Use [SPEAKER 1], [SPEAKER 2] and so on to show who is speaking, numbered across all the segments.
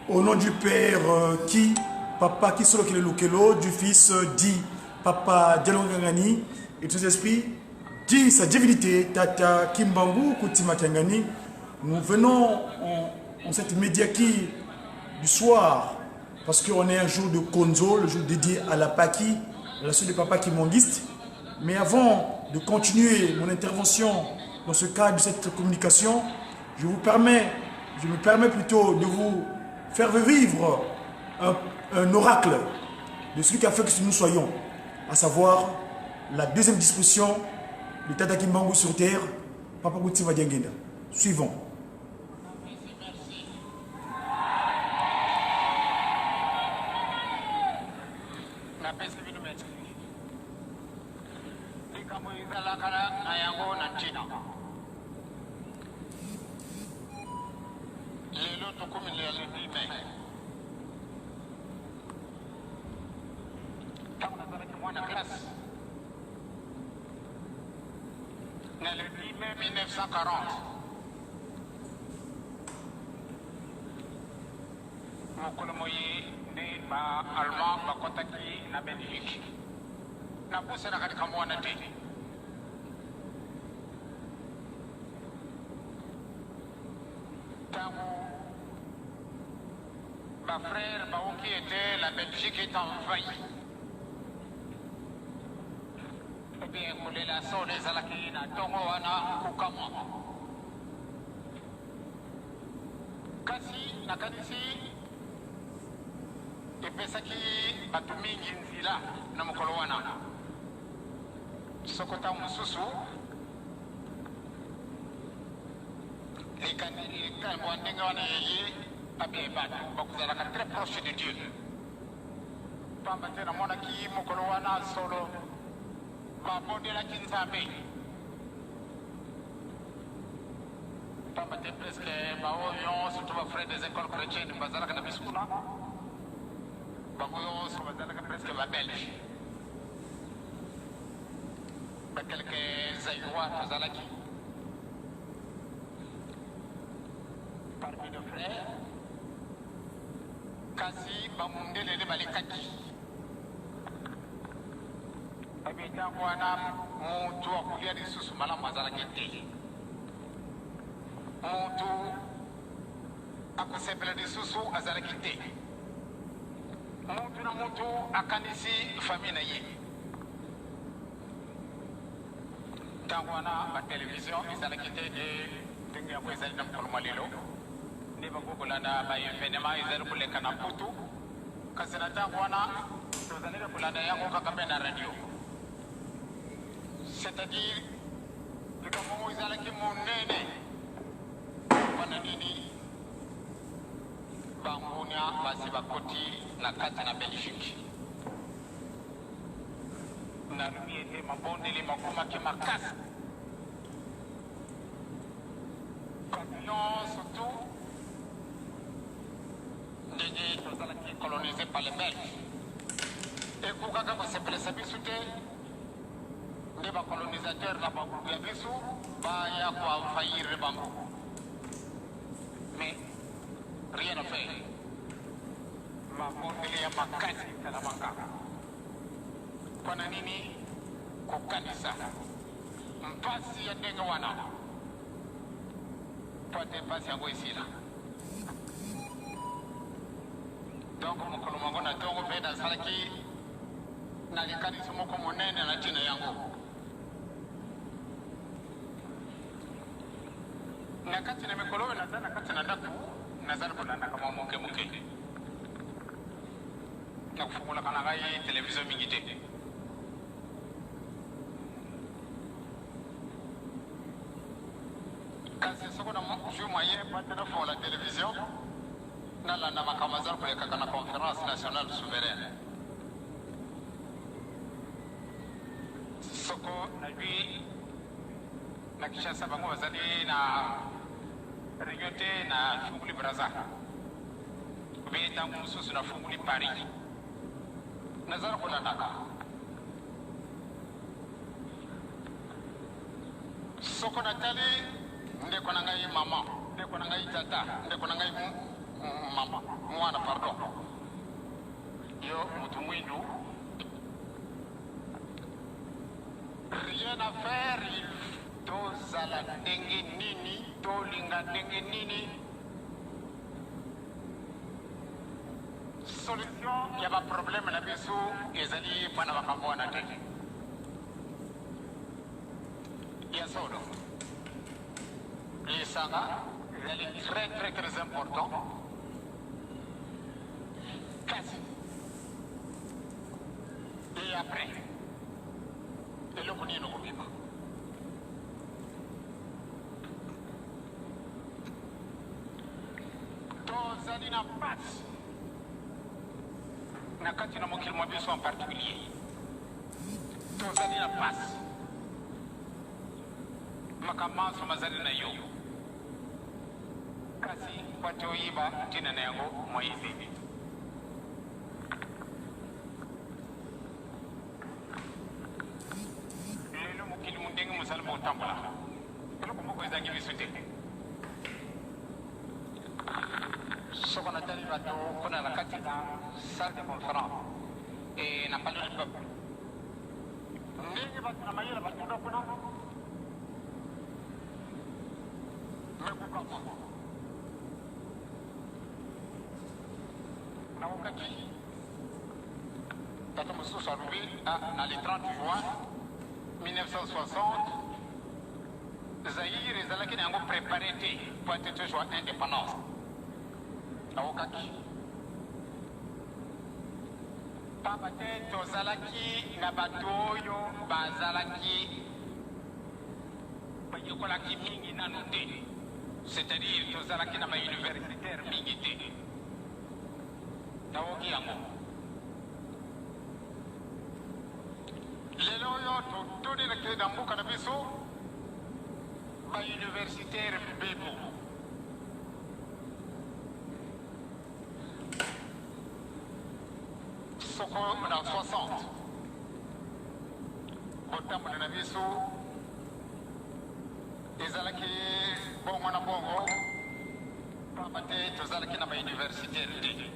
[SPEAKER 1] Au nom du Père qui, Papa Kisolokele Lukelo, du Fils dit Papa Dialungangani, et tous esprits dit sa divinité Tata Kimbangu Kutima Kiangani. Nous venons en cette médiaki du soir, parce qu'on est un jour de Konzo, le jour dédié à la Paki, à la suite de Papa Kimbanguiste. Mais avant de continuer mon intervention dans ce cadre de cette communication, je vous permets, je me permets plutôt de vous faire vivre un oracle de celui qui a fait que nous soyons, à savoir la deuxième disposition de Tata Kimbangu sur terre, Papa Kutima Diangienda. Suivons.
[SPEAKER 2] Napesi bino merci. Likambo ezalaka na yango na ntina. Lelo tokomi le 10 mai. Ntango nazalaki mwana classe na le 10 mai 1940, mokolo moye nde ba allemand bakɔtaki na Belgique. Nabosanaka likambo wana te. Ntango ba frères baoki ete la Belgique est envahie, eh bien kolela solo ezalaki na ntongo wana kokamwa. Kasi nakanisi epesaki bato mingi nzela na mokolo wana. Soko ntango mosusu likambo ya ndenge wana eye, abe bato bakozalaka très proche de Dieu. Pamba te namonaki mokolo wana solo babondelaki Nzambe. Pamba te presque baoyo nyonso to ba frères des écoles chrétiennes bazalaka na biso kuna, bango nyonso bazalaka presque ba belge, ba quelques zaïrois tozalaki parmi nos frères, kasi bamundele nde balekaki. Ebe ntango wana moto akolia lisusu malamu azalaki te, moto akosepela lisusu azalaki te, moto na moto akanisi famille na ye. Ntango wana batelevizio ezalaki te nde ndenge yango ezali na mokolo mwa lelo, nde bakoki kolanda baevenema ezali koleka na Mputu, kasi na ntango wana tozalaki kolanda yango kaka mpe na radio. C'est-à-dire likambo yango ezalaki monene. Mpo na nini? Bangunia basi bakoti na kati na Belgique. Nalobi ete mabondeli makomaki makasi. Bato nyonso tu ndenge tozalaki colonise par les Belges, ekokaka kosepelisa biso te nde ba colonisateurs na bango ya biso baya ko envahir bango, mais rien à faire. Mabondeli ya makasi esalamaka mpo na nini? Kokanisa mpasi ya ndenge wana mpo ete mpasi yango esila. Donc mokolo moko na ntongo mpe nasalaki na likanisi moko monene na ntina yango. Na kati na mikolo oyo naza na kati na ndako, nazali kolandaka mwa moke moke. Nakofungolaka na ngai televizio mingi te. Kasi soko nazwi moyen mpo ete nafungola televizio, nalanda makambo azali kolekaka na Conference nationale souveraine. Soko nazwi na Kinshasa, bango bazali na réunion te, nafungoli Brazza, mpe ntango mosusu nafungoli Paris, nazali kolandaka. Soko natali ndeko na ngai mama, ndeko na ngai tata, ndeko na ngai mama. Mwana pardon. Yo mutu mwindu. Rien à faire, il tozala ndenge nini, tolinga ndenge nini. Solution ya ba problème na biso ezali mpo na makambo wana te. Ya solo. Lisanga ezali très très très important. Kasi et après eloko nini okobima? Tozali na pasi na kati na mokili mwa biso en particulier, tozali na pasi makambo manso mazali na yo, kasi mpo te oyeba ntina na yango moye te. Lelo mokili mondenge mozali motambola, eloko moko ezangi biso te. Soko natali bato kuna na kati na salle de conférence e na palais du peuple, ndenge bato na mayele batunda kuna mekukamwa nakokaki tata mosusu alobi na le 30 juin 1960 Zaïre ezalaki na yango prepare te mpo ete tozwa indépendance. Naokaki pamba te tozalaki na bato oyo bazalaki bayekolaki mingi nanu te, c'est-à-dire tozalaki na bauniversitaire mingi te. Naoki yango. Lelo oyo totuni na mboka na biso ba universitaire bebo. Soko na 60 botambola na biso ezalaki bongo na bongo, pamba te tozalaki na ba universitaire te.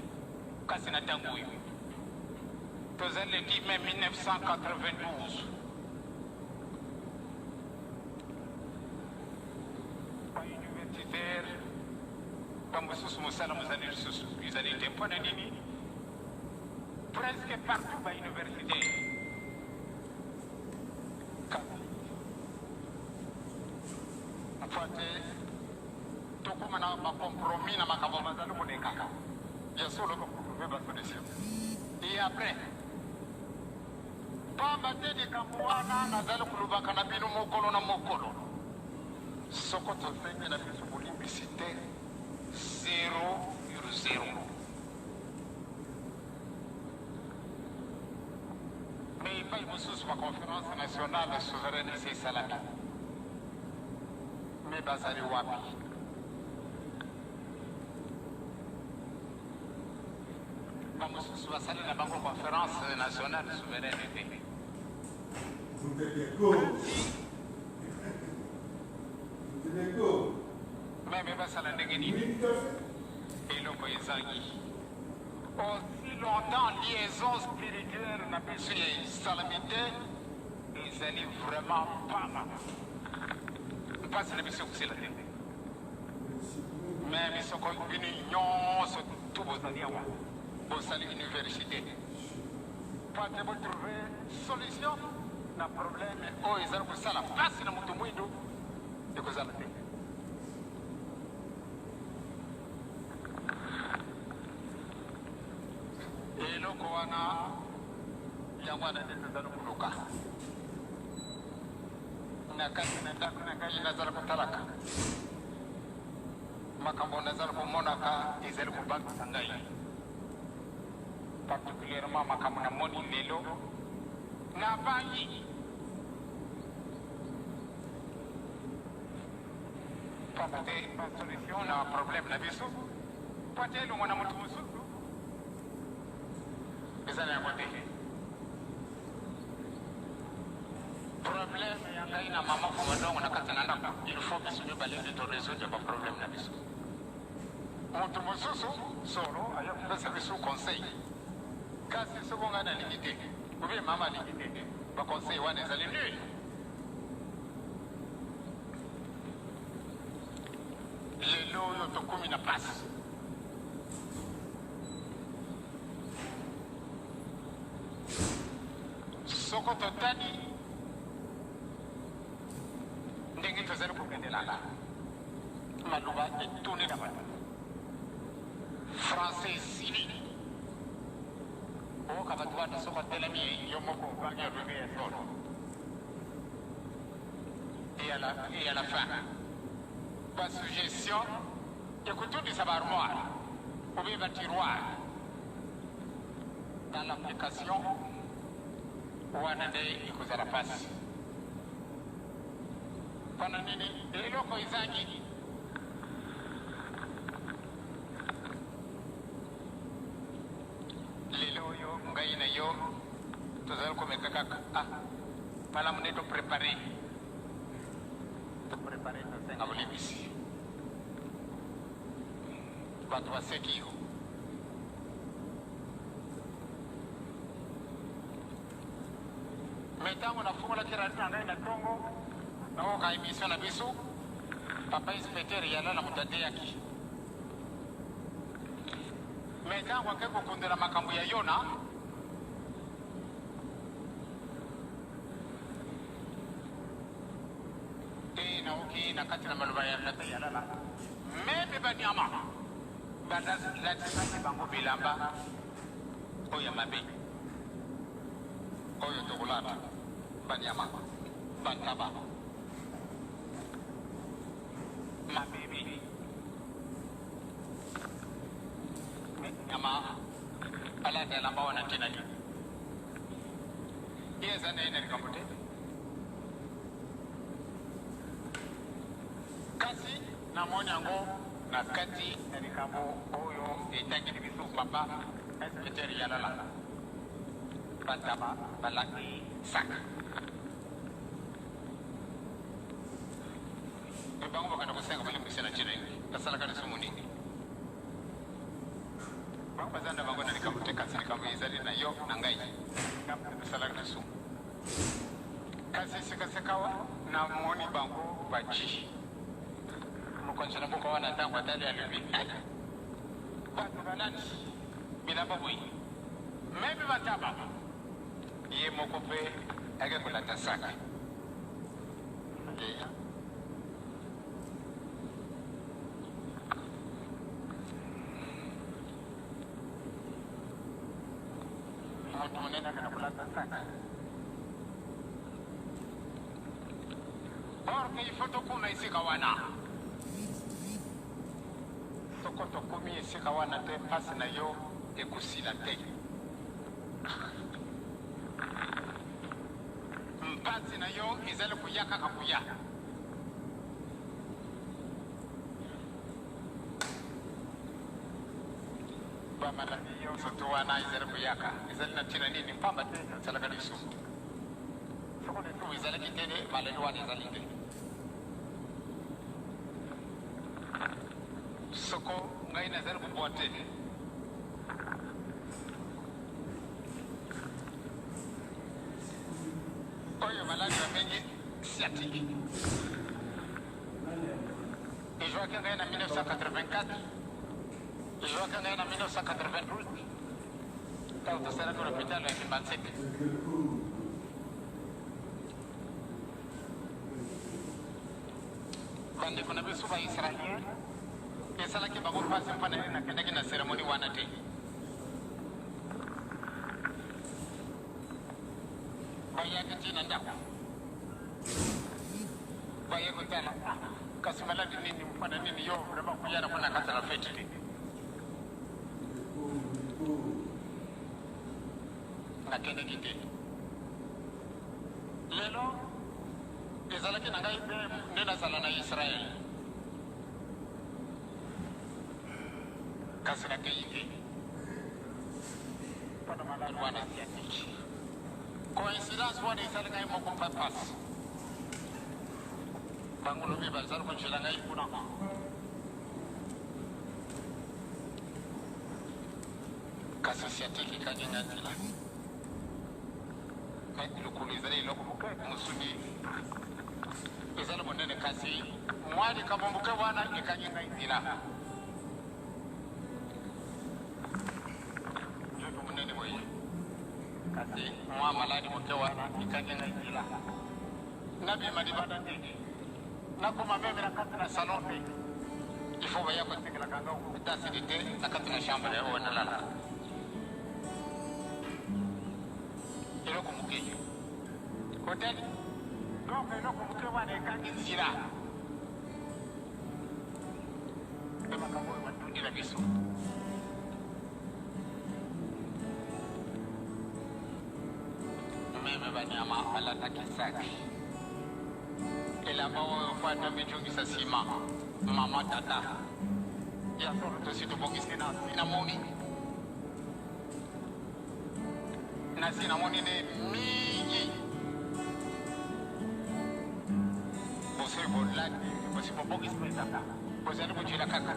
[SPEAKER 2] Kasi na ntango oyo tozali le 10 mai 1992, ba universitaire bamosusu mosala mozali lisusu ezali te. Mpo na nini? Presque partout ba universitaire, kasi mpo te tokóma na bacompromis na makambo mazali kolekaka ya solo, bakotrouve basolution et après, pamba te likambo wana nazali kolobaka na bino mokolo na mokolo, soko tosengi na biso bolimbisi te, 0 sur 0. Mais epai mosusu baconférence nationale souveraine esi esalami, me bazali wapi? Bamosusu basali na bango conférence nationale souveraine te. Meme basala ndenge nini, eloko ezangi. Aussi longtemps liaison spirituelle na biso esalami te, ezali vraiment pamba, mpasi na biso ekosila te. Meme soko bino nyonso tu bozali awa, bosali université po ate botrouve solution na problème oyo ezali kosala mpasi na moto mwindu, ekozala te. Eloko wana yango wana nde tozali koluka na kati na ndako na ngai. Nazala kotalaka makambo nazala komonaka, ezali kobangisa ngai, particulièrement makambo namoni lelo, nabangi, pamba te basolution na problème na biso po te elongo na moto mosusu eza na yango te. Problème ya ngai na mama Fomadongo na kati na ndako, il faut biso mibale nde torésoudre baproblème na biso. Moto mosusu solo aya. baconseil. Kasi soko ngai nalingi te, ou bien mama alingi te, baconseil wana ezali nul. Lelo oyo tokomi na pasi. Soko totali ndenge tozali kokendelana, maloba etondi na bato, français esili. Oyoka bato wana soko atelemi ye, yo moko obangi, olobi ya solo. Et à la fin, basuggestion ekotondisa baarmoire ou bien batiroir. Dans l'application wana nde ekozala mpasi. Mpona nini? Eloko ezangi. Lelo oyo ngai na yo tozali komeka kaka. Ah, malamu nde toprépare, toprépare, tosenga bolimbisi. Bato baseki yo. Me ntango nafungolaki radio na ngai na ntongo, nakoka émission na biso, papa inspecteur Yalala moto ateyaki. Me ntango ake kokundela makambo ya Yona, te naoki na kati na maloba ya tata Yalala, meme banyama balatisaki bango bilamba oyo ya mabe oyo tokolata, banyama, bantaba, mabebe, nyama alata elamba wana, ntina nini? Ye eza na ye na likambo te. Kasi namoni yango na kati na likambo oyo etangeli biso papa inspecteur Yalala, bantaba balati sac e bango bakanda kosenga bolimbisi na ntina nini? Basalaka lisumu nini? Bango baza na bango na likambo te, kasi likambo ezali na yo na ngai, tosalaka lisumu. Kasi sekasekawa namoni bango baji mokonzi na mboka wana, ntango atali, alobi: "Bato balati bilamba boye, meme bantaba." Ye moko mpe ake kolata sac. Yeah. Moto monene akenda kolata sac, or que il faut tokóma esika wana. Soko tokomi esika wana te, mpasi na yo ekosila te, mpasi na yo ezali koya kaka koya. Bamaladi nyonso to wana ezali koyaka, ezali na ntina nini? Pamba te esalaka lisumu. Soko lisumu ezalaki te, maladi wana ezali te. Soko ngai nazali kobwa te, oyo maladi babengi sciatique ezwaki ngai na 1984, ezwaki ngai na 1992, ntango tosalaki l'hôpital ya Kimbanseke. Bandeko na biso baisraélien, esalaki bango mpasi mpona nini nakendaki na cérémonie wana te. Bayaki ntina ndako, baye kotala: "Kasi maladi nini? Mpona nini yo vraiment koyana mpona kati na fête te?" Nakendeki te. Lelo ezalaki na ngai mpe nde nazala na Israele, kasi nakei te mpona maladi wana sciatique. Coïncidence wana esali ngai moko mpa mpasi. Bango lobi bazali kozela ngai kuna. Kasi sciatique ekangi ngai nzela. Mais lokolo ezali eloko moke, mosuni ezali monene, kasi mwa likambo moke wana ekangi ngai nzela. Nzoto monene boye, kasi mwa maladi moke wana ekangi ngai nzela. Nabima libanda te, nakoma meme na kati na salon te. Il faut baya kotekelaka nga tasili te na kati na chambre oyo nalalaka. Eloko moke otali, donc eloko moke wana ekangi nzela. Mpe makambo oyo batundi na biso, meme banyama balataki saki, elamba oyo po ata mitungisa nsima. Mama, tata, ya solo, tosi tobongisi. Na namoni, nasi namoni nde mingi. Bosi bolati, bosi bobongisi mpenza, bozali kotila kaka.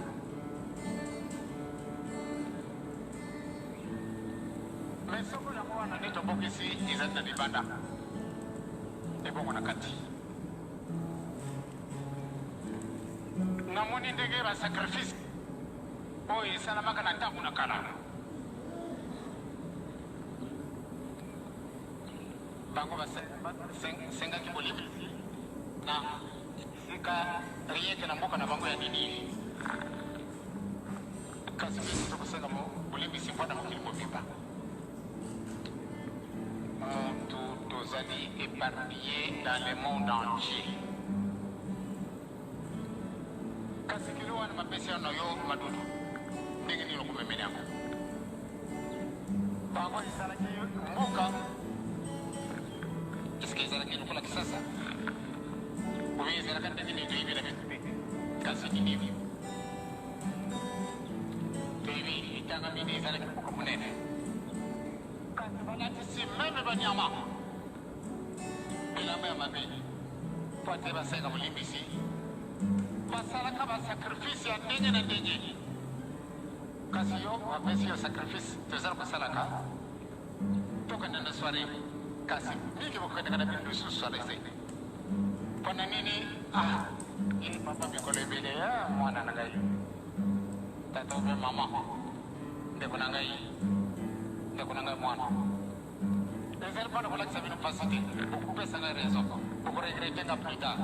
[SPEAKER 2] Mais soko yango wana nde tobongisi ezali na libanda, ebongo na kati? Namoni ndenge basacrifice oyo esalamaka na ntango na kala. Bango basengaki bolimbisi na esika rien que na mboka na bango ya Ninive, kasi biso tokosenga bolimbisi mpo na mokili mobimba. Mutu tozali éparpillé dans le monde entier, kasi kilo wana bapesi ya na yo madudu, ndenge nini okomemela yango? Bango esalaki mboka eske ezalaki lokola Kisasa oyo ezalaka ndenge nini, toyebi na biso te. Kasi Ninive, toyebi etangami nde ezalaki mboka monene, kasi balatisi meme banyama bilamba ya mabe po ate basenga bolimbisi. Basalaka basacrifice ya ndenge na ndenge, kasi yo bapesi yo sacrifice. Tozala kosalaka, tokende na soirée, kasi mingi bokendaka na bino lisusu soirée te. Mpona nini? Ah, ye papa, mikolo ebele ya mwana na ngai, tata obe mama, ndeko na ngai, ndeko na ngai mwana, ezali mpona kolakisa bino mpasi te. Bokopesa ngai raison, bokoregretter nga plus tard.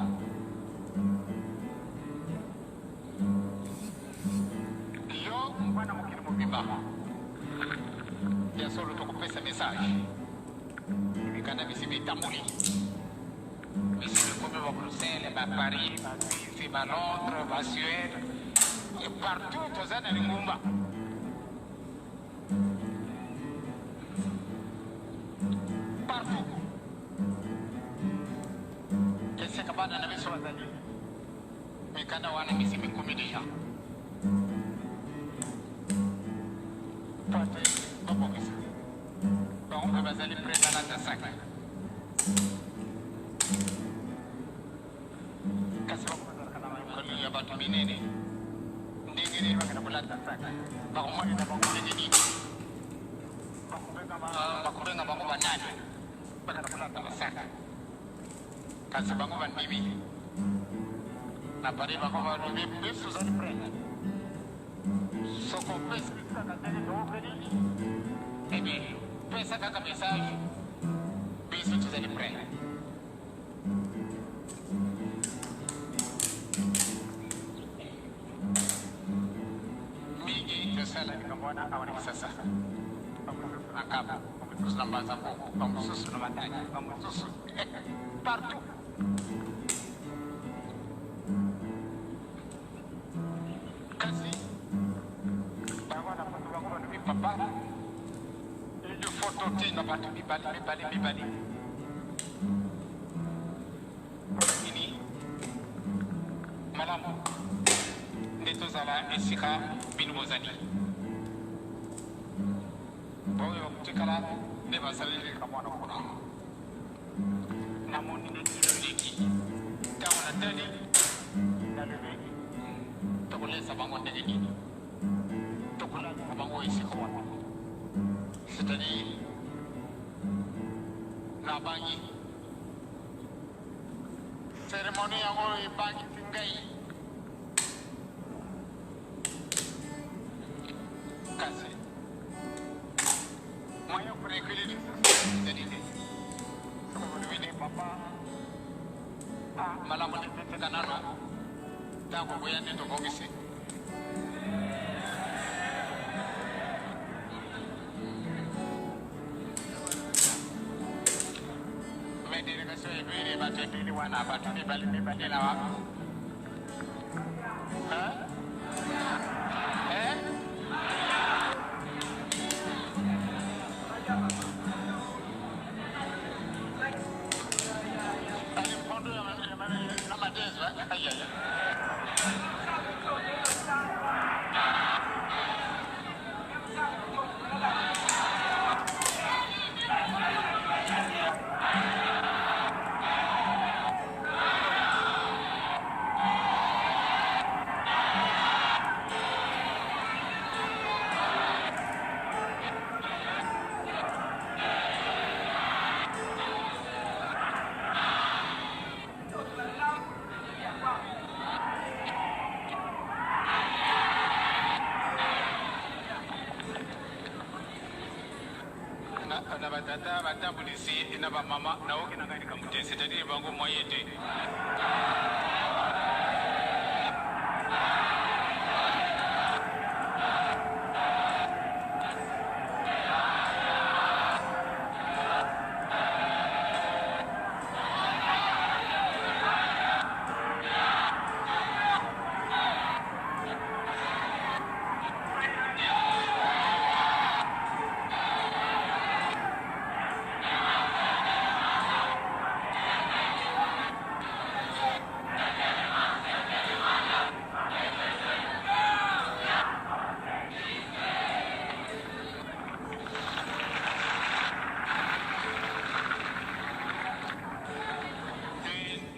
[SPEAKER 2] Yo mwana, mokili mobimba, ya solo tokopesa message. Mikanda bisi bitamboli, bisi bikomi baBruxelles, baParis, baSuisse, baLondres, baSuède, partout. Toza na lingumba partout esika bana na biso bazali. Mikanda wana misi mikomi déjà po ate babongisa. Bango mpe bazali prêt balata sac, kasi bango bazalaka na mayokano ya bato minene. Ndenge nini bakenda kolata sac? Bakomonela bango ndenge nini? Bakobenga bango banani bakenda kolata basac? Kasi bango bandimi. Na Paris, bango balobi: biso ozali prêt, soko opesi kaka ndenge tookeli ebe, pesa kaka message, biso tozali prêt. Mingi tosala likambo wana awa na Kisasa, bamosusu na Nkamba, bamosusu na Mbanza Mboko, bamosusu na Matadi, bamosusu partout. Kasi bango na bato, bango balobi: papa, il faut totinda bato mibale, mibale, mibale. Nini malamu nde tozala esika bino bozali. Oyo kotikala nde basaleli likambo wana kuna. Namoni nde kilo eleki. Ntango natali, nalobi: tokolesa bango ndenge nini? Tokolalisa bango esika wana? C'est-à-dire nabangi cérémonie yango ebangisi ngai kasi moyen korekile lisusu ezali te. Soki olobi nde papa, ah, malamu topesaka nano ntango koya nde tobongisi. Mais délégation ebele, bato ebele wana, bato mibale mibale na wa. Hein? Hein? Ali mpondo ya na madezo, eh? Aïe, aïe. Na batata batambulisi na bamama, naoki na ngai likambo te, c'est-à-dire bango moyen te.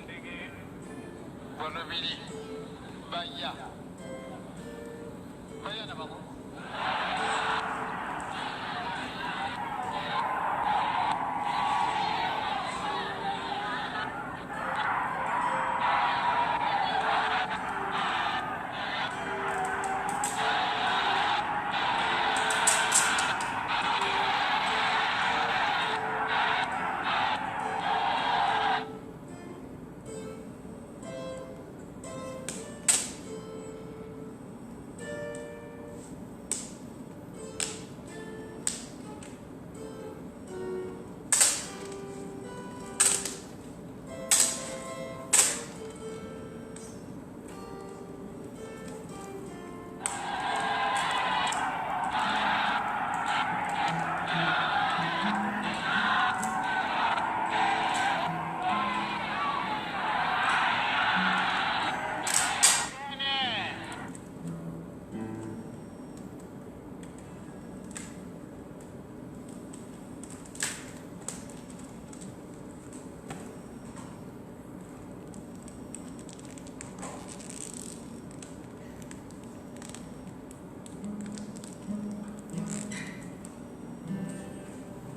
[SPEAKER 2] Ndenge bolobeli baya baya na bango.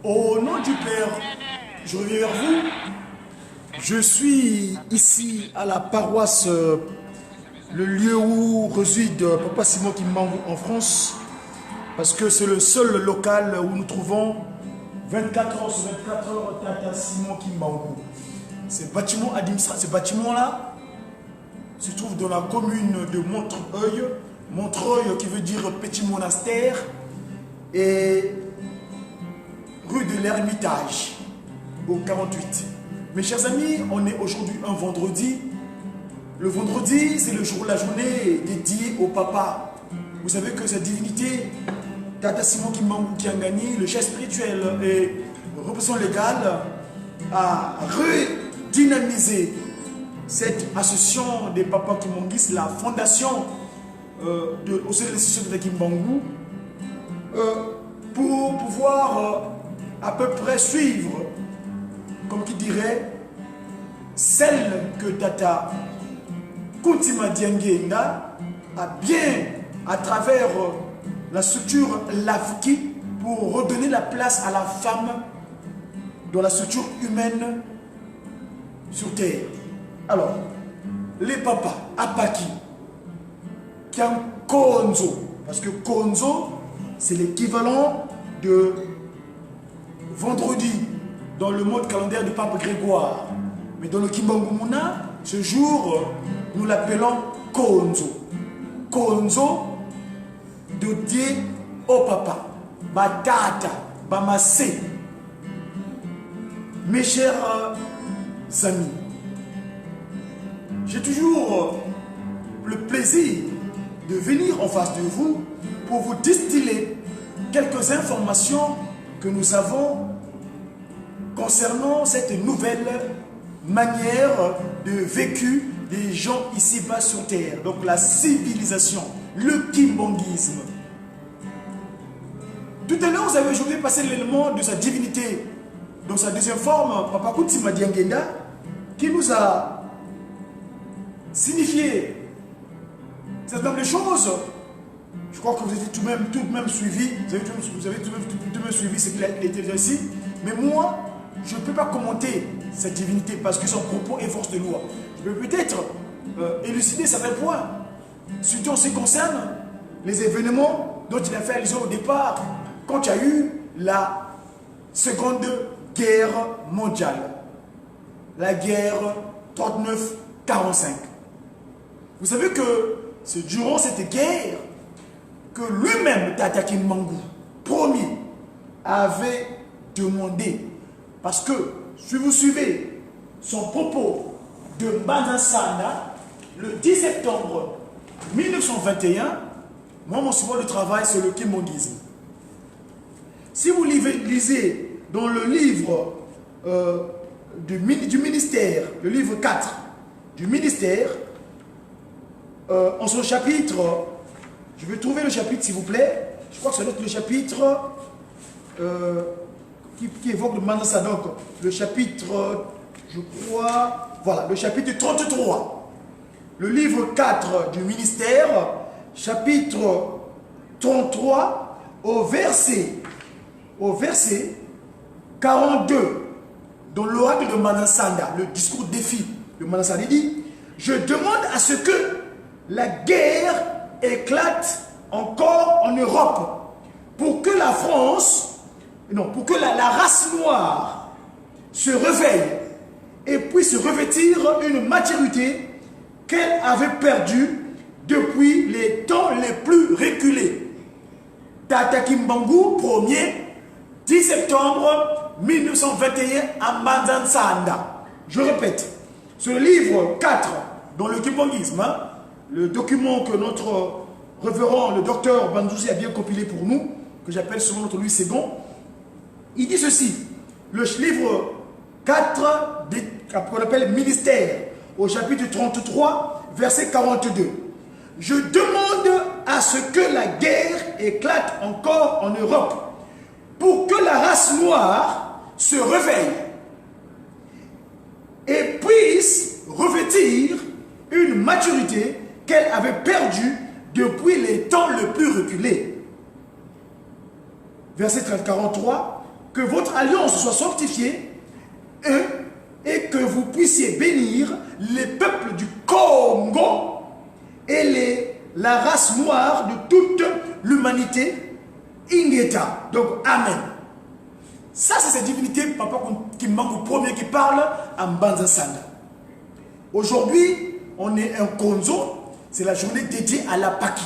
[SPEAKER 1] Au nom du Père, je reviens vers vous. Je suis ici à la paroisse, le lieu où réside Papa Simon Kimbangu en France, parce que c'est le seul local où nous trouvons 24 heures sur 24 heures Tata Simon Kimbangu. Ce bâtiment administratif, ce bâtiment-là se trouve dans la commune de Montreuil. Montreuil qui veut dire petit monastère, et rue de l'Ermitage, au 48. Mes chers amis, on est aujourd'hui un vendredi. Le vendredi, c'est le jour, la journée dédiée au papa. Vous savez que cette divinité, Tata Simon Kimbangu Kiangani, le chef spirituel et représentant légal, a redynamisé cette association des papas Kimbanguistes, la fondation de, au sein de l'institution de Kimbangu, pour pouvoir à peu près suivre, comme qui dirait, celle que Tata Kuntima Diangienda a bien, à travers la structure LAFKI, pour redonner la place à la femme dans la structure humaine sur terre. Alors, les papas, Apaki, Konzo, parce que Konzo, c'est l'équivalent de vendredi dans le mode calendaire du pape Grégoire. Mais dans le Kimbangumuna, ce jour, nous l'appelons Konzo. Konzo de Dieu au papa, Batata, Bamase. Mes chers amis, j'ai toujours le plaisir de venir en face de vous pour vous distiller quelques informations que nous avons concernant cette nouvelle manière de vécu des gens ici-bas sur Terre. Donc la civilisation, le kimbanguisme. Tout à l'heure, vous avez aujourd'hui passé l'élément de sa divinité dans sa deuxième forme, Papa Kutima Diangenda, qui nous a signifié certain nombre de choses. Je crois que vous avez tout de même, suivi, vous avez tout de même, suivi ce qu'il a été ici. Mais moi, je ne peux pas commenter cette divinité parce que son propos est force de loi. Je peux peut-être élucider certains points, surtout en ce qui concerne les événements dont il a fait allusion au départ, quand il y a eu la Seconde Guerre mondiale, la guerre 39-45. Vous savez que c'est durant cette guerre que lui-même, Tata Kimbangu, premier, avait demandé, parce que si vous suivez son propos de Manassana, le 10 septembre 1921, moi mon support de travail c'est le kimbanguisme. Si vous lisez dans le livre du ministère, le livre 4 du ministère, en son chapitre, je vais trouver le chapitre s'il vous plaît, je crois que ça doit être le chapitre qui évoque le Manasseh, donc le chapitre, je crois, voilà, le chapitre 33, le livre 4 du ministère, chapitre 33, au verset 42, dans l'oracle de Manassanda, le discours défi de Manassanda, il dit, je demande à ce que la guerre éclate encore en Europe pour que la France, non, pour que la race noire se réveille et puisse revêtir une maturité qu'elle avait perdue depuis les temps les plus reculés. Tata Kimbangu, premier, 10 septembre 1921 à Manzansanda. Je répète, ce livre 4 dans le kimbanguisme, hein, le document que notre révérend, le docteur Banzouzi a bien compilé pour nous, que j'appelle souvent notre Louis Segond, il dit ceci, le livre 4, qu'on appelle ministère, au chapitre 33, verset 42. Je demande à ce que la guerre éclate encore en Europe pour que la race noire se réveille et puisse revêtir une maturité qu'elle avait perdue depuis les temps les plus reculés. Verset 43, que votre alliance soit sanctifiée et que vous puissiez bénir les peuples du Congo et la race noire de toute l'humanité. Ingeta. Donc, Amen. Ça, c'est cette divinité, papa qui manque au premier qui parle à Mbanza Sanda. Aujourd'hui, on est un Konzo, c'est la journée dédiée à la Paki.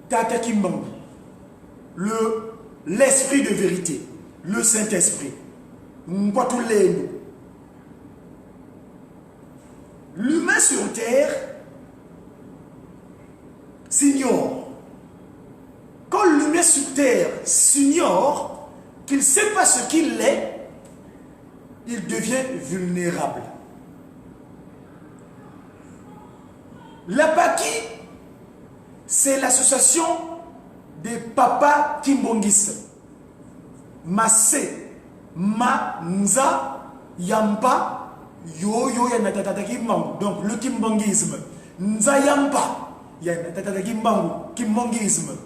[SPEAKER 1] Tata Kimbangu, l'esprit de vérité, le Saint-Esprit. L'humain sur terre s'ignore. Quand l'humain sur terre s'ignore, qu'il ne sait pas ce qu'il est, il devient vulnérable. La Paki, c'est l'association des papas kimbanguistes. Massé, Ma, Nza, Yampa, Yo, Yo, Yanatata Kimbangu. Donc le kimbanguisme. Nza Yampa, Yanatata Kimbangu, kimbanguisme.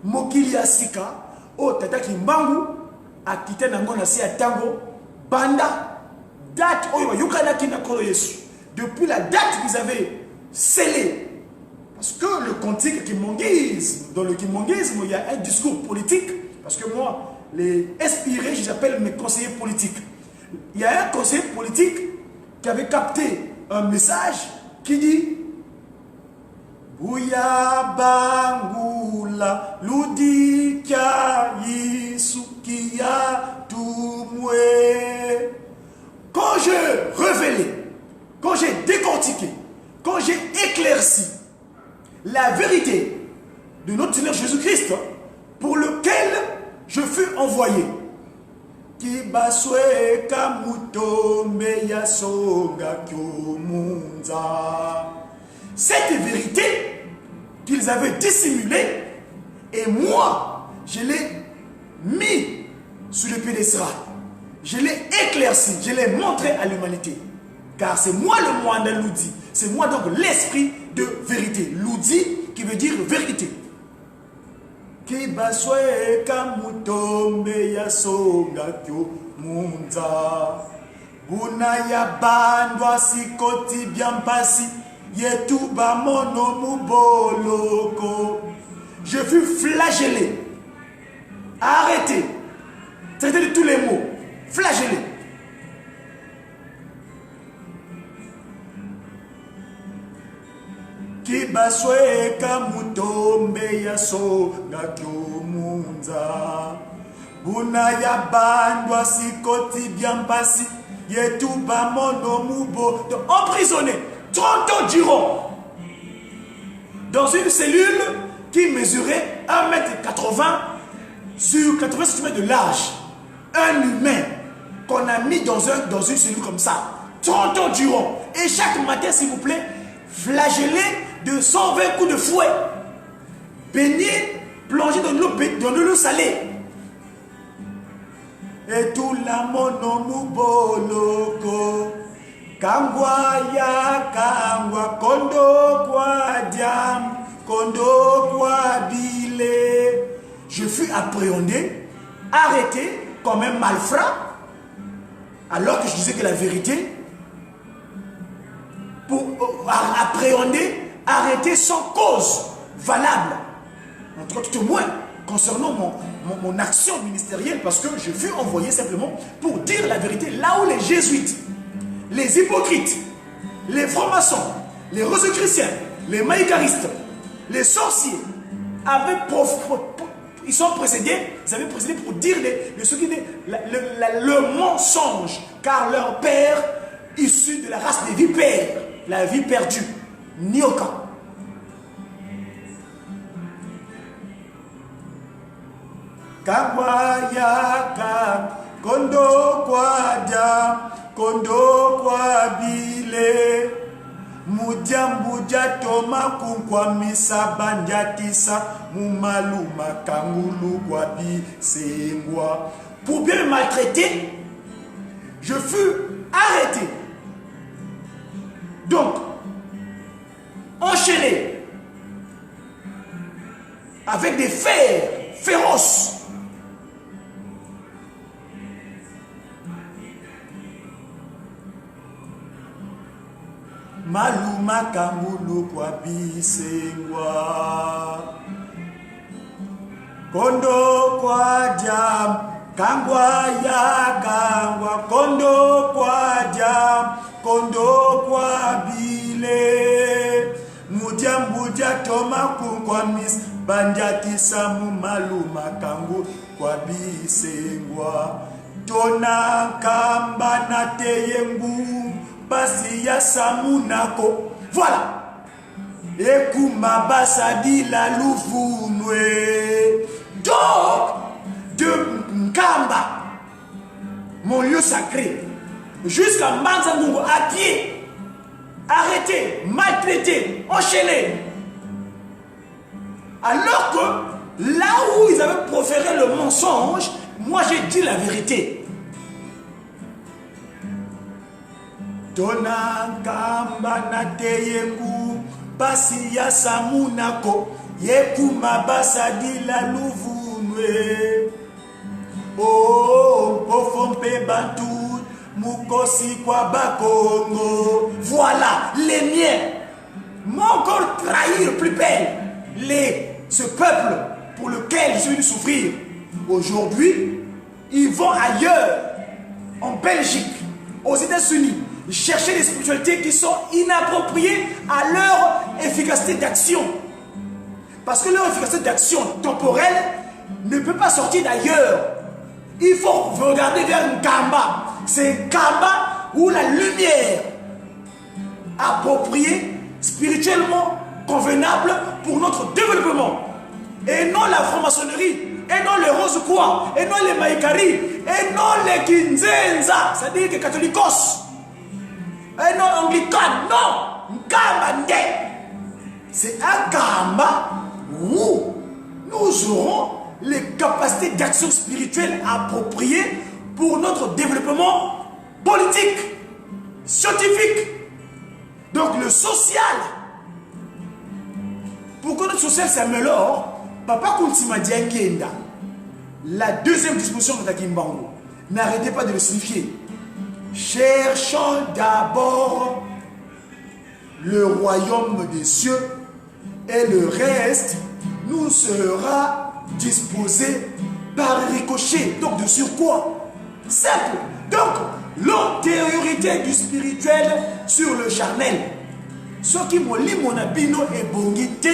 [SPEAKER 1] Mokili ya sika oyo Tata Kimbangu akita na yango na se ya tango banda date oyo bayokanaki na Nkolo Yesu. Depuis la date qu'ils avaient scellé. Parce que le cantique kimbanguisme, dans le kimbanguisme, il y a un discours politique. Parce que moi, les inspirés, je les appelle mes conseillers politiques. Il y a un conseiller politique qui avait capté un message qui dit Bouya bangula ludikia yisukia tumwe. Quand je révélais, quand j'ai décortiqué, quand j'ai éclairci la vérité de notre Seigneur Jésus-Christ, pour lequel je fus envoyé, Kibasweka mutombe ya songa kyomunza. Cette vérité qu'ils avaient dissimulée, et moi, je l'ai mis sur le piédestal. Je l'ai éclairci, je l'ai montré à l'humanité. Car c'est moi le Mwanda Ludi. C'est moi donc l'esprit de vérité. Ludi qui veut dire vérité. Kibasweka mutombe ya songa kyo munza. Buna ya bandwa sikoti biampasi yetu bamono muboloko. Je fus flagellé, arrêté, traité de tous les maux, flagellé. Kibasweka mutombe ya songa kyomunza. Buna ya bandwa sikoti biampasi yetu bamono mubo. Donc, emprisonné 30 ans durant dans une cellule qui mesurait un mètre quatre-vingts sur 80 centimètres de large. Un humain qu'on a mis dans une cellule comme ça, 30 ans durant. Et chaque matin, s'il vous plaît, flagellé de 120 coups de fouet, baigné, plongé dans de l'eau salée. Et tout la mono muboloko, kangwa ya kangwa, kondo kwa diam, kondo kwa bile. Je fus appréhendé, arrêté comme un malfrat, alors que je disais que la vérité, pour appréhender, arrêter sans cause valable, en tout cas tout au moins concernant mon action ministérielle, parce que je fus envoyé simplement pour dire la vérité là où les jésuites, les hypocrites, les francs-maçons, les rosicruciens, les maïkaristes, les sorciers avaient ils sont précédés, ils avaient précédé pour dire le mensonge, car leur père, issu de la race des vipères, la vie perdue, Nyoka. Kangwa yaka, kondo kwa dia, kondo kwa bile. Mudiambuja toma kunkwa misa bandiatisa, mumaluma kangulu kwa bisengwa. Pour bien me maltraiter, je fus arrêté. Donc, enchaîné avec des fers féroces. Maluma kangulu kwa bisengwa. Kondo kwa diam, kangwa ya kangwa. Kondo kwa diam, kondo kwa bile. Mudia mudia toma kunkwa mis, bandiatisa mu maluma kangu kwa bisengwa. Tona kamba na teyengu, basi ya samunako. Voilà. Ekuma basadi la louvounwe. Donc, de Nkamba, mon lieu sacré, jusqu'à Mbanza-Ngungu, à pied, arrêté, maltraité, enchaîné. Alors que là où ils avaient proféré le mensonge, moi j'ai dit la vérité. Tona Nkamba na teyengu, pasi ya samunako, Yekuma basadila luvunwe. Oh, mpofo mpe bantu mukosi kwa bakongo. Voilà, les miens m'ont encore trahir plus belle. Les, ce peuple pour lequel je suis venu souffrir. Aujourd'hui, ils vont ailleurs, en Belgique, aux États-Unis, chercher des spiritualités qui sont inappropriées à leur efficacité d'action. Parce que leur efficacité d'action temporelle ne peut pas sortir d'ailleurs. Il faut regarder vers Nkamba. C'est Nkamba où la lumière appropriée, spirituellement convenable pour notre développement. Et non la franc-maçonnerie, et non les rose croix, et non les maïkari, et non les kinzenza, c'est-à-dire que catholicos, et non anglican, non, Nkamba nde. C'est un Nkamba où nous aurons les capacités d'action spirituelle appropriées pour notre développement politique, scientifique, donc le social. Pour que notre social s'améliore, Papa Kuntima Diangienda, la deuxième disposition de Kimbangu, n'arrêtez pas de le signifier. Cherchons d'abord le royaume des cieux et le reste nous sera disposé par ricochet. Donc de sur quoi? Simple. Donc l'antériorité du spirituel sur le charnel. Soki molimo na bino ebongi te,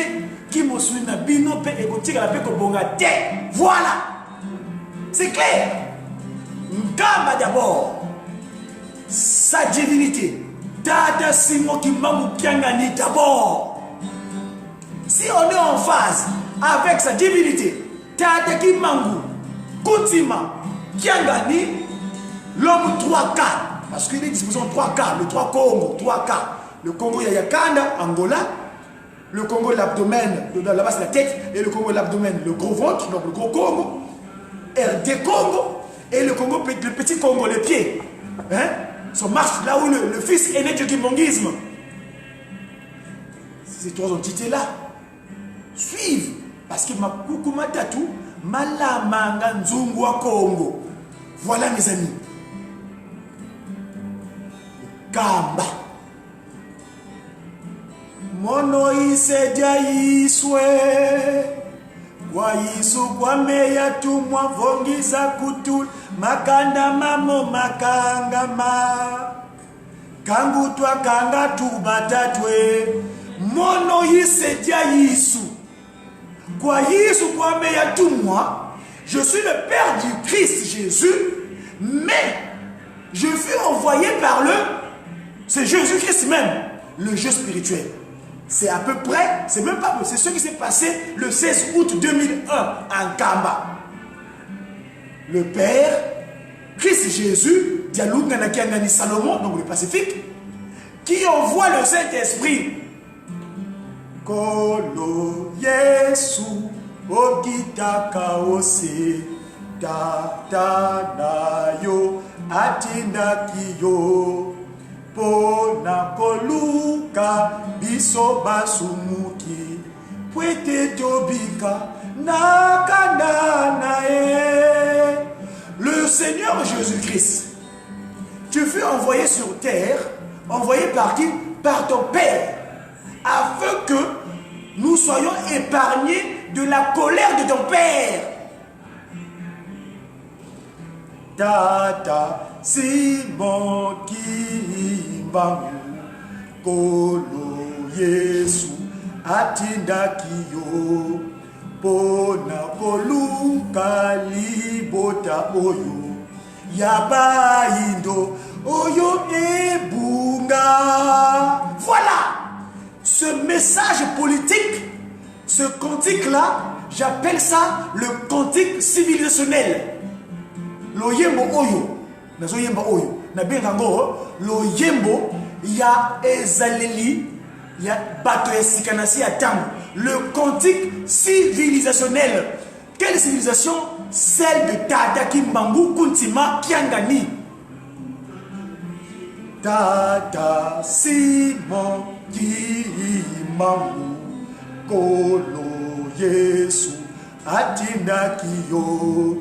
[SPEAKER 1] ki mosuni na bino pe ekotikala pe kobonga te. Voilà. C'est clair. Nkamba d'abord. Sa divinité. Tata Simon Kimbangu Kiangani d'abord. Si on est en phase avec sa divinité, Tata Kimbangu, Kuntima, Kiangani, l'homme 3K, parce qu'il est disposé en 3K, le 3 Congo, 3K. Le Congo Yayakanda, Angola, le Congo l'abdomen, là-bas c'est la tête, et le Congo l'abdomen, le gros ventre, donc le gros Congo, RD Congo, et le Congo, le petit Congo, les pieds. Hein? Son marche là où le fils aîné du kimbanguisme. Ces trois entités-là suivent, parce que Makuku Matatu, Malamanga Nzungwa Congo. Voilà mes amis. Kamba. Mono iseja iswe. Kwa Yesu kwa meya tumwa vongisa kutul makanda mamo makangama. Kangu twa kanga tubatatwe. Mono iseja Yesu. Kwa Yesu kwa meya tumwa. Je suis le Père du Christ Jésus, mais je fus envoyé par le, c'est Jésus-Christ même, le jeu spirituel. C'est à peu près, c'est même pas, c'est ce qui s'est passé le 16 août 2001 à Nkamba. Le Père, Christ Jésus, Dialunga Nakiangani Salomon, donc le Pacifique, qui envoie le Saint-Esprit. Kolo Yesu, okitaka ose, tata na yo, atindaki yo, pona koluka biso basumuki, pwete tobika na kanda na ye. Le Seigneur Jésus-Christ, tu fus envoyé sur terre, envoyé par qui? Par ton Père, afin que nous soyons épargnés de la colère de ton Père. Tata Simon Kimbangu, Kolo Yesu atindaki yo, pona koluka libota oyo ya baindo oyo ebunga. Voilà ce message politique, ce cantique-là, j'appelle ça le cantique civilisationnel. Loyembo oyo, nazo yemba oyo, na bengango loyembo ya ezaleli ya bato ya sika na si ya tango. Le cantique civilisationnel. Quelle civilisation? Celle de Tata Kimbangu Kuntima Kiangani. Tata Simon Kimbangu Kolo Yesu atindaki yo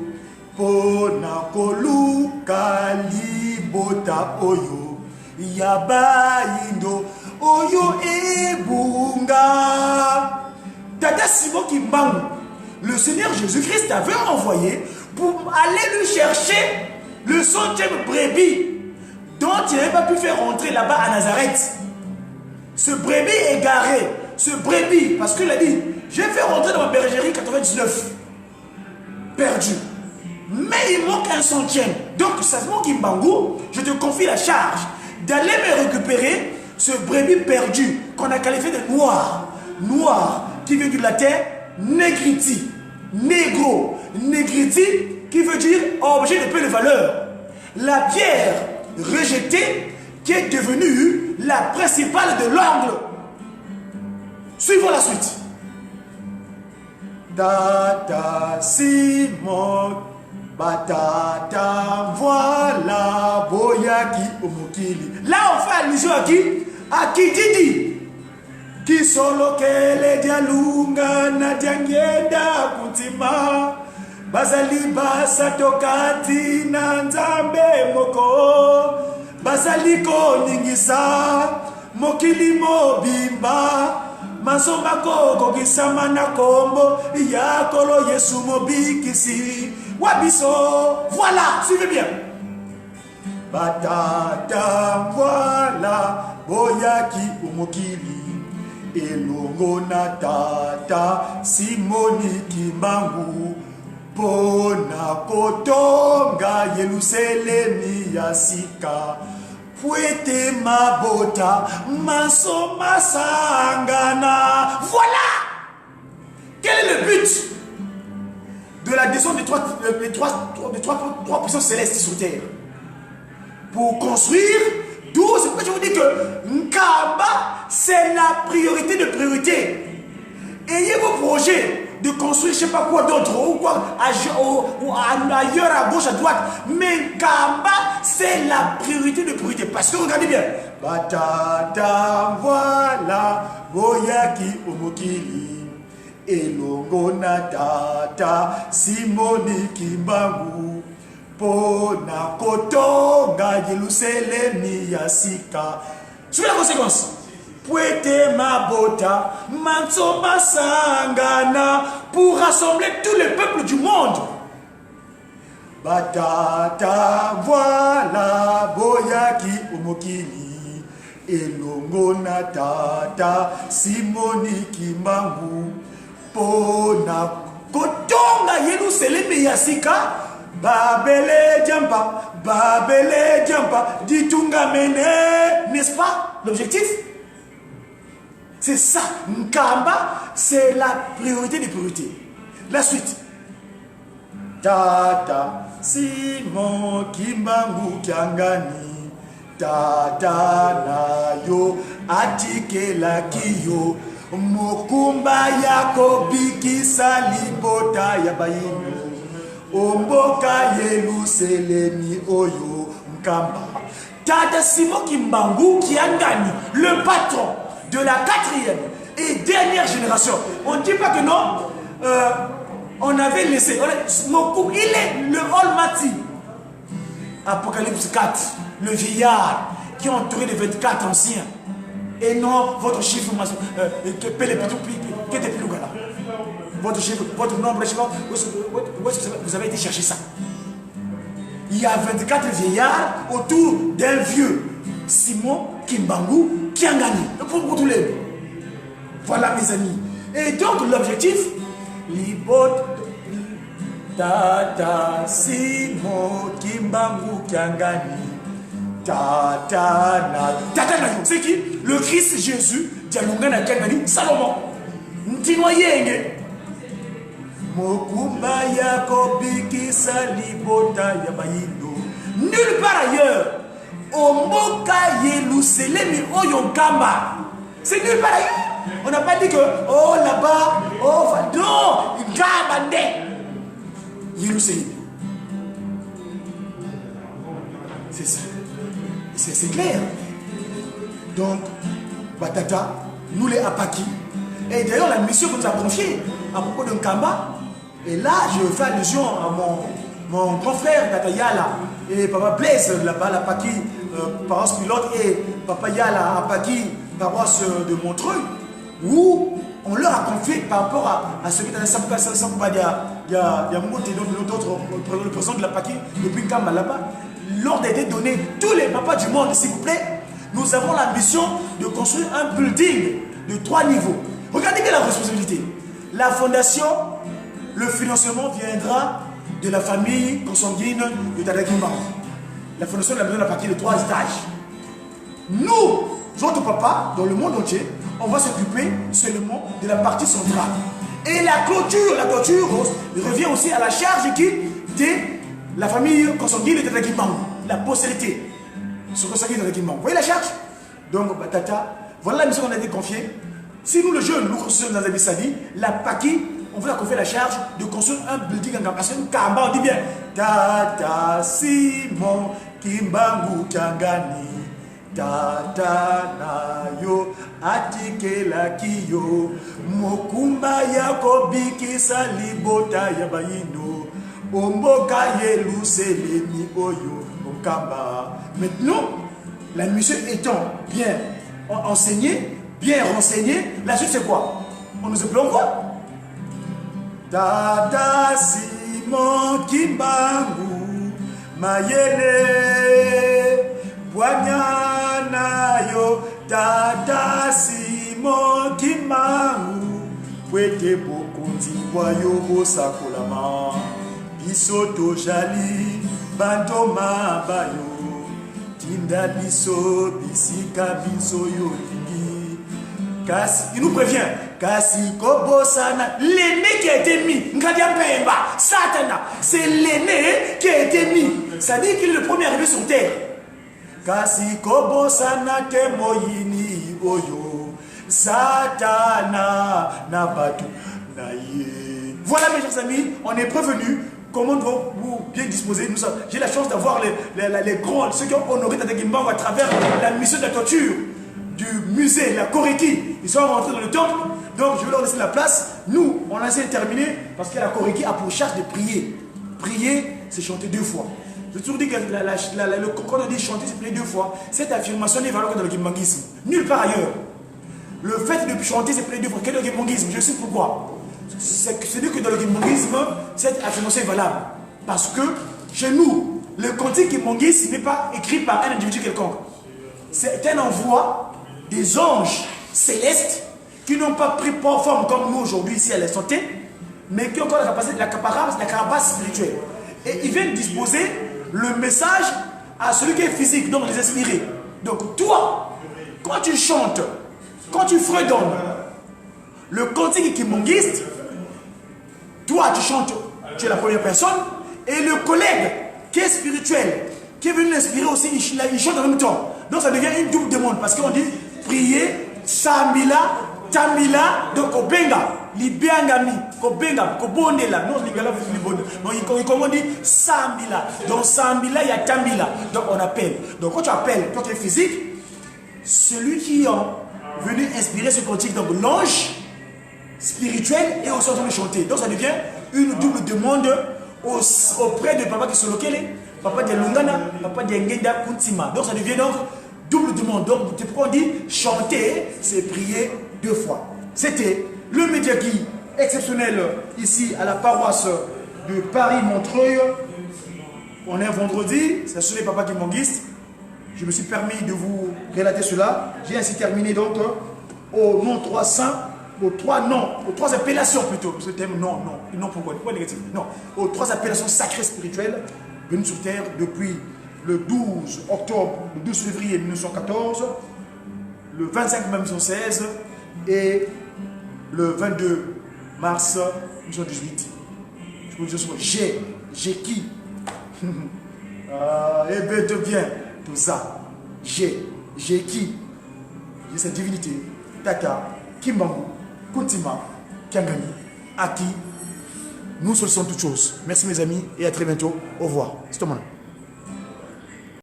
[SPEAKER 1] mpo na koluka libota oyo ya bayindo oyo ebunga. Tata Simon Kimbangu, le Seigneur Jésus-Christ avait envoyé pour aller lui chercher le centième brebis dont il n'avait pas pu faire rentrer là-bas à Nazareth. Ce brebis égaré, ce brebis, parce qu'il a dit, j'ai fait rentrer dans ma bergerie 99, perdu. Mais il manque un centième. Donc, Simon Kimbangu, je te confie la charge d'aller me récupérer ce brebis perdu qu'on a qualifié de noir. Noir, qui vient du latin negriti, négro. Negriti, qui veut dire objet de peu de valeur. La pierre rejetée qui est devenue la principale de l'angle. Suivons la suite. Tata Simon, batata, voilà, boyaki omokili. Là, on fait allusion à qui? À Kididi. Kisolokele dialunga na diangenda kuntima. Bazali basato kati na nzambe moko. Bazali koningisa mokili mobimba. Masomba kokokisama na kombo ya kolo Yesu mobikisi wa biso. Voilà, suivez bien. Batata voilà boyaki omokili elongo na tata Simoni Kimbangu mpo na kotonga Yelusalemi ya sika po ete mabota manso masangana. Voilà. Quel est le but de la descente des trois puissances célestes sur terre? Pour construire, d'où c'est pourquoi je vous dis que Nkamba, c'est la priorité de priorité. Ayez vos projets de construire je sais pas quoi d'autre, ou quoi, ou ailleurs, à gauche, à droite. Mais Nkamba, c'est la priorité de priorité. Parce que regardez bien. Batata, voilà, boyaki omokili. Elongo na tata, Simoni Kimbangu. Po na kotonga Yelusalemi ya sika. Suivez la conséquence. Puete mabota, manso masangana, pour rassembler tout le peuple du monde. Batata, voilà, boyaki omokili. Elongo na tata, Simoni Kimbangu. Po na kotonga Yelusalemi ya sika. Babele djampa, Babele djampa, ditunga mene, n'est-ce pas l'objectif? C'est ça, Nkamba, c'est la priorité des priorités. La suite. Tata Simon Kimbangu Kiangani, tata na yo atikelaki yo mokumba ya kobikisa libota ya bayini omboka Yelusalemi oyo Nkamba. Tata Simon Kimbangu Kiangani, le patron de la 4e et dernière génération. On ne dit pas que non, on avait laissé. Il est le Almighty. Apocalypse 4, le vieillard qui est entouré de 24 anciens. Et non, votre chiffre, votre chiffre, votre nombre, je sais pas, où est-ce que vous avez été chercher ça? Il y a 24 vieillards autour d'un vieux, Simon Kimbangu Kiangani. Pour tous les. Voilà mes amis. Et donc l'objectif, libot Tata Simon Kimbangu Kiangani. Tata na Tata na yo. C'est qui? Le Christ Jésus, Dialunga na Kiangani, Salomon. Ntinoa yenge. Mokumba ya kobikisa libota ya bayindo. Nulle part ailleurs. Omboka Yelusalemi oyo Nkamba. C'est nulle part ailleurs. On n'a pas dit que, oh là-bas, oh, non, Nkamba nde. Yelusalemi. C'est ça. C'est clair. Donc, Batata, nous les Apaki. Et d'ailleurs, la mission qu'on nous a confiée, à propos de Nkamba. Et là, je fais allusion à mon, mon grand frère Tata Yala et Papa Blaise là-bas, la Paki, paroisse pilote, et Papa Yala à Paki, paroisse de Montreuil, où on leur a confié par rapport à, à ce que le président de la Paki, depuis Nkamba là-bas, l'ordre a été donné, tous les papas du monde, s'il vous plaît, nous avons l'ambition de construire un building de trois niveaux. Regardez quelle est la responsabilité. La fondation, le financement viendra de la famille consanguine de Tata Kimbangu. La fondation de la maison de la partie de trois étages. Nous, autres papas, dans le monde entier, on va s'occuper seulement de la partie centrale. Et la clôture, la clôture revient aussi à la charge qui de la famille consanguine de Tata Kimbangu, la postérité. Ce consanguine de Tata Kimbangu. Vous voyez la charge Donc, bah, Tata, voilà la mission qu'on a été confiée. Si nous, le jeune, nous construisons dans la vie, la Paki, on vous a confié la charge de construire un building en Parce que Kamba, on dit bien, Tata Simon Kimbangu Kiangani, Tata na yo atikelaki yo mokumba ya kobikisa libota ya bayindo omboka yeluselemi oyo Nkamba. Maintenant, la mission étant bien enseignée, bien renseignée, la suite c'est quoi On nous appelle quoi Tata Simon Kimbangu mayele bwanya na yo Tata Simon Kimbangu pwete bokonzi bwa yo bosakolama biso tojali bantoma bayo tinda biso bisika biso yo olingi kasi il nous prévient kasi kobosana l'aîné qui a été mis Ngadia Mpemba Satana c'est l'aîné qui a été mis ça dit qu'il est le premier arrivé sur terre kasi kobosana te moyini oyo Satana na bato na ye voilà mes chers amis on est prévenu comment vous bien disposer. J'ai la chance d'avoir les, les, les, grands, ceux qui ont honoré Tata Kimbangu à travers la mission de la torture du musée, la Koriki. Ils sont rentrés dans le temple, donc je vais leur laisser la place. Nous, on a essayé de terminer parce que la Koriki a pour charge de prier. Prier, c'est chanter deux fois. J'ai toujours dit que la, la, le, quand on dit chanter, c'est prier deux fois. Cette affirmation n'est valable que dans le kimbanguisme. Nulle part ailleurs. Le fait de chanter, c'est prier deux fois. Quel est le kimbanguisme Je sais pourquoi. C'est que dans le kimbanguisme, cette affirmation est valable. Parce que chez nous, le cantique kimbanguiste n'est pas écrit par un individu quelconque. C'est un envoi des anges célestes qui n'ont pas pris forme comme nous aujourd'hui ici à la santé, mais qui ont encore la capacité, la carapace, la carapace spirituelle. Et ils viennent disposer le message à celui qui est physique, donc les inspirer. Donc toi, quand tu chantes, quand tu fredonnes le cantique kimbanguiste, toi tu chantes, tu es la première personne, et le collègue qui est spirituel, qui est venu l'inspirer aussi, il chante en même temps. Donc ça devient une double demande, parce qu'on dit prier, Sambila, Tamila, donc Kobenga, Libiangami, Kobenga, Kobondela, non, Lingala, Donc, comment on dit Sambila. Donc Sambila, il y a Tamila. Donc on appelle. Donc quand tu appelles, toi qui es physique, celui qui est venu inspirer ce cantique, donc l'ange spirituel, est aussi en train de chanter. Donc ça devient une double demande auprès de papa qui se locale, papa de Lungana, papa de Ngenda Kuntima. Donc ça devient donc double demande. Donc c'est pourquoi on dit chanter, c'est prier deux fois. C'était le média qui exceptionnel ici à la paroisse de Paris-Montreuil. On est vendredi, c'est sur les papas kimbanguistes. Je me suis permis de vous relater cela. J'ai ainsi terminé donc au nom trois saints, aux trois noms, aux trois appellations plutôt, parce que le thème non, non, non pourquoi, pourquoi négatif Non, aux trois appellations sacrées spirituelles venues sur terre depuis le 12 octobre, le 12 février 1914, le 25 mai 1916 et le 22 mars 1918. Je vous dis j'ai, j'ai qui ah, Eh bien, bien, tout ça. J'ai, j'ai qui J'ai cette divinité, Tata, Kimbangu, Kuntima, Kiangani, à qui nous sommes toutes choses. Merci mes amis et à très bientôt. Au revoir. C'est tout.